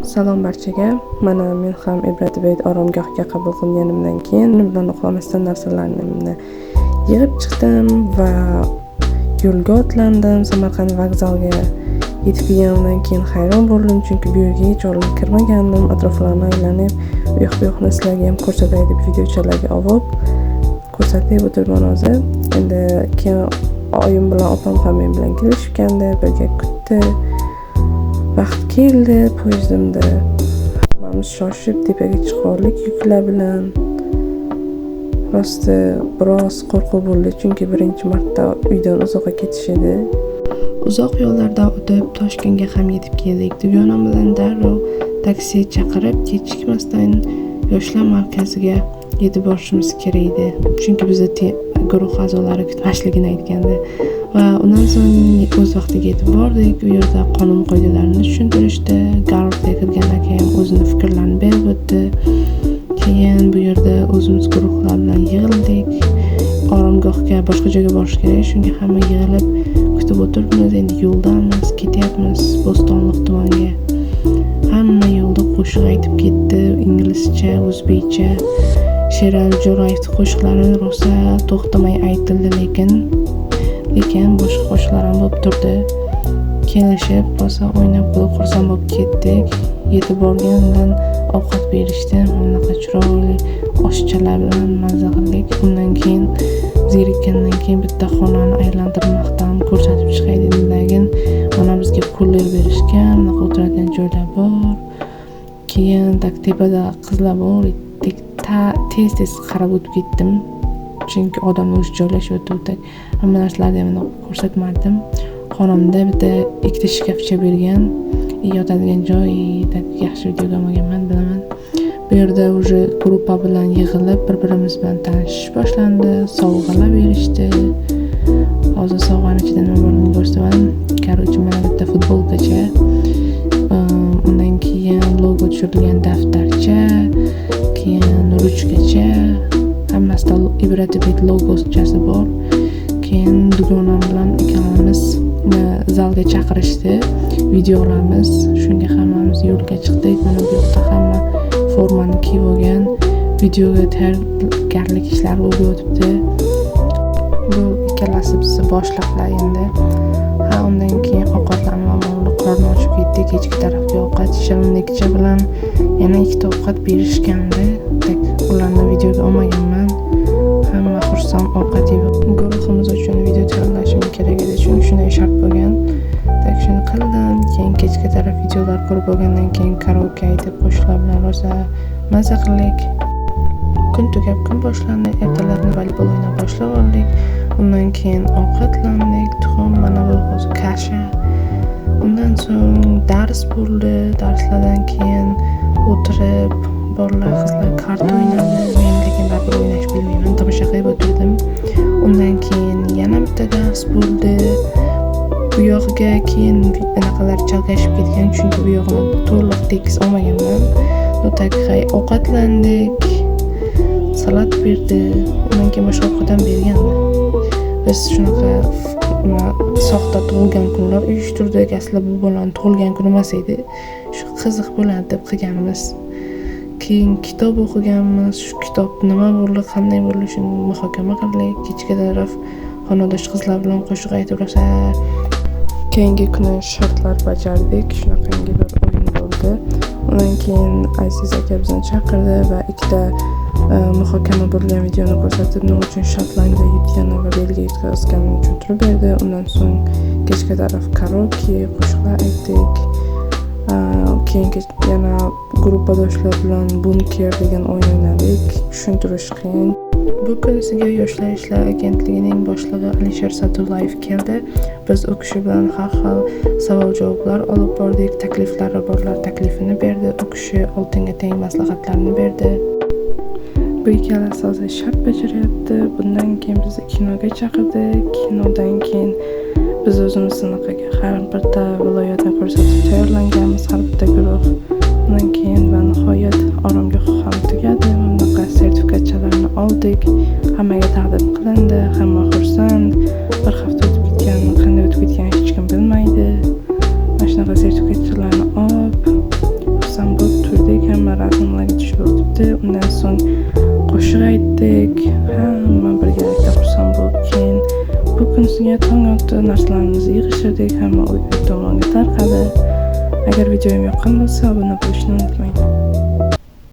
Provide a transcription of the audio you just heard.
Salom barchaga. Mana men ham Ibrat Beyt oromgohga qabul qilinganimdan keyin bilan uxlamasdan narsalarimni yig'ib chiqdim va yo'lga otlandim. Samarqand vokzaliga yetib kelganimdan keyin hayron bo'ldim, chunki bu yerga hech oldin kirmagandim. Atroflarni aylanib, u yoq bu yoqni sizlarga ham ko'rsatay deb videochalarga olib ko'rsatib o'tiribman hozir. Endi keyin oyim bilan opam ham men bilan kelishgandi, birga kutdi. Vaqt keldi, poyezdimda hammamiz shoshib tepaga chiqib oldik yuklar bilan. Rosti biroz qo'rquv bo'ldi, chunki birinchi marta uydan uzoqqa ketish edi. Uzoq yo'llardan o'tib Toshkentga ham yetib keldik. Dugonam bilan darrov taksi chaqirib, kechikmasdan yoshlar markaziga yetib borishimiz kerak edi. Chunki bizni guruh a'zolari kutmasligini aytgandi. Va undan so'ng o'z vaqtiga yetib bordik. U yerda qonun qoidalarini tushuntirishdi. Guruhga kirgan aka ham o'zini fikrlarini berib o'tdi. Keyin bu yerda o'zimiz guruhlar bilan yig'ildik. Oromgohga boshqa joyga borish kerak, shunga hamma yig'ilib kutib o'tiribmiz. Endi yo'ldamiz, ketyapmiz Bo'stonliq tumaniga. Hamma yo'lda qo'shiq aytib ketdi, inglizcha, o'zbekcha. Sherali Jo'rayevning qo'shiqlari rosa to'xtamay aytildi, lekin boshqa qo'shiqlar ham bo'lib turdi. Kelishib, rosa o'ynab kulib xursand bo'lib ketdik. Yetib borgandan ovqat berishdi. Bunaqa chiroyli oshchalar bilan maza qildik. Undan keyin zerikkandan keyin bitta xonani aylantirib maqtanib ko'rsatib chiqay dedim, lekin mana bizga kuler berishgan, bunaqa o'tiradigan joylar bor. Keyin tak tepada qizlar bor, tez-tez qarab o'tib ketdim. Chunki odamlar o'sha joylashyapti. Hamma narsalarni ham ko'rsatmadim. Xonamda bitta ikkita shkafcha bergan, yotadigan joy, yaxshi videoga olmaganman, bilaman. Bu yerda уже gruppa bilan yig'ilib, bir-birimiz bilan tanishish boshlandi, sovg'alar berishdi. Hozir sovg'ani ichida nima borligini ko'rsataman. Короче, mana bitta futbolkacha, undan keyin logo tushirilgan daftarcha, keyin ruchkacha, hammasida Ibrat Beyt logochasi bor. Keyin dugonam bilan ikkalamiz zalga chaqirishdi, video olamiz. Shunga hammamiz yo'lga chiqdik. Mana bu yoqda hamma formani kiyib olgan, videoga tayyorgarlik ishlari bo'lib yotibdi. Bu ikkalasi bizni boshliqlar endi. Ha, undan keyin ovqatlanib olib, qorni ochib ketdi. Kechki tarafga ovqat shirinlikcha bilan yana ikkita ovqat berishgandi. Tak ularni videoga olmaganman. Hamma xursand ovqat yeb. Guruhimiz uchun video tayyorlashim kerak edi, chunki shunday shart bo'lgan. Tak shuni qildim. Keyin kechki taraf videolar ko'rib bo'lgandan keyin karaoke aytib qo'shiqlar bilan rosa maza qildik. Kun tugab kun boshlandi. Ertalabni voleybol o'ynab boshlab oldik. Undan keyin ovqatlandik. Tuxum, mana bu hozir kasha. Undan so'ng dars bo'ldi. Darslardan keyin o'tirib bolalar, qizlar karta o'ynadi. Men lekin baribir o'ynash bilmayman, tomosha qilib o'tirdim. Undan keyin yana bitta dars bo'ldi. Bu yog'iga keyin anaqalar chalkashib ketgan, chunki bu yog'ini to'liq tekis olmaganman. Tak ovqatlandik, salat berdi. Undan keyin boshqa ovqat ham bergandi. Biz shunaqa soxta tug'ilgan kunlar uyushtirdik. Aslida bu bolani tug'ilgan kuni emas edi. Shu qiziq bo'ladi deb qilganmiz. Keyin kitob o'qiganmiz. Shu kitob nima bo'ldi, qanday bo'ldi, shuni muhokama qildik. Kechki taraf xonadosh qizlar bilan qo'shiq aytib rosa. Keyingi kuni shartlar bajardik. Shunaqangi bir o'yin bo'ldi. Undan keyin Aziz aka bizni chaqirdi va ikkita muhokama bo'lgan videoni ko'rsatib, nima uchun Shotlandiya yutgani va Belgiya yutqazganini tushuntirib berdi. Undan so'ng kechki taraf karaoke, qo'shiqlar aytdik. Keyin yana gruppadoshlar bilan bunker degan o'yin o'ynadik. Tushuntirish qiyin. Bu kunisiga Yoshlar ishlari agentligining boshlig'i Alisher Sa'dullayev keldi. Biz u kishi bilan har xil savol-javoblar olib bordik, takliflari borlar taklifini berdi. U kishi oltinga teng maslahatlarni berdi. Bu ikkalasi hozir shart bajaryapti. Bundan keyin bizni kinoga chaqirdi. Kinodan keyin biz o'zimiz sinaqaga har bitta viloyatni ko'rsatib tayyorlanganmiz, har bitta guruh. Undan keyin va nihoyat oromgoh ham tugadi. Bunaqa sertifikatchalarni oldik. Hammaga taqdim qilindi, hamma xursand. Bir hafta o'tib ketganini, qanday o'tib ketganini hech kim bilmaydi. Mana shunaqa sertifikatchalarni olib, xursand So'ng qo'shiq aytdik, hamma birgalikda xursand bo'lib, keyin bu kunisiga tong otdi, narsalarimizni yig'ishtirdik, hamma uy tomonga tarqadi. Agar videoyim yoqqan bo'lsa, obuna bo'lishni unutmang.